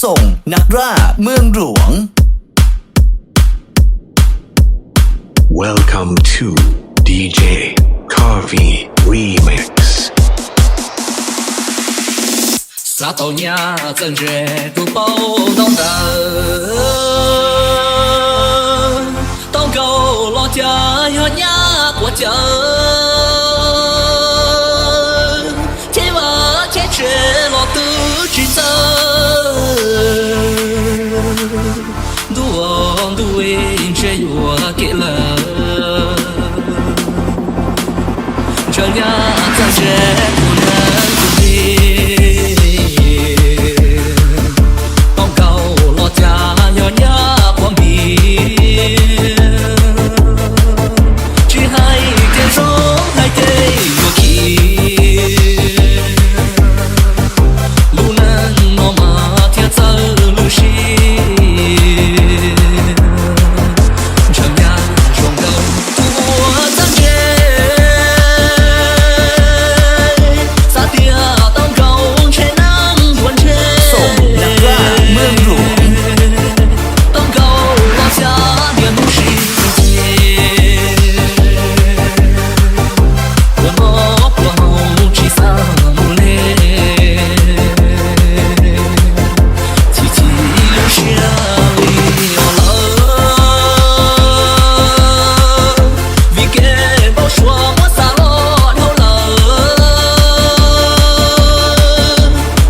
Xoom Nas Raj Mws Ruam. Welcome to D J Carvey Remix. Xav tau nyab txawj ntse kuv paub ntau ntawv, tau nkaus los cas yog nyab quav cawv, cheb vaj cheb tsev los twb tsis txawj. Ntuj ntuj ntshe yuam kev lawm, ntshaw nyab txawj ntse kuv neeg kuv ntiag, tau nkaus los cas yog nyab quav npias, tsis hais kev zoo hais kev yuam kev. Lub neej no mas thiaj txawj lub siab, ntshaw nyab zoo nkauj tus uas txawj ntse, xav tias tau nkaus ntshe neeg yuav ntshe, tau nkaus los xya niam hnub sib cia, pluas no pluas hauv tsis xav mus li, chim chim lub siab li os lawm, vim kev npau suav muab xa los dhau lawm,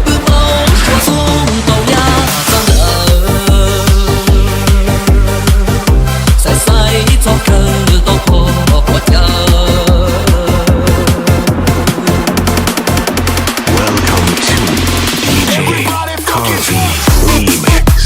wb npau suav xub tau nyab txawj ntawv, xaiv xaiv txog kawg tau pom quav cawv. Welcome to D J Carvey Remix.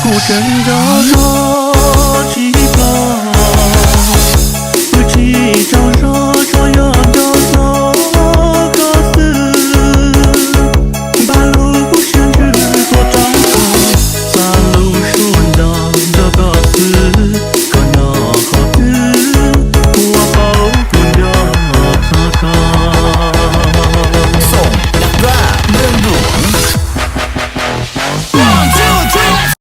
Kuv tseem nco koj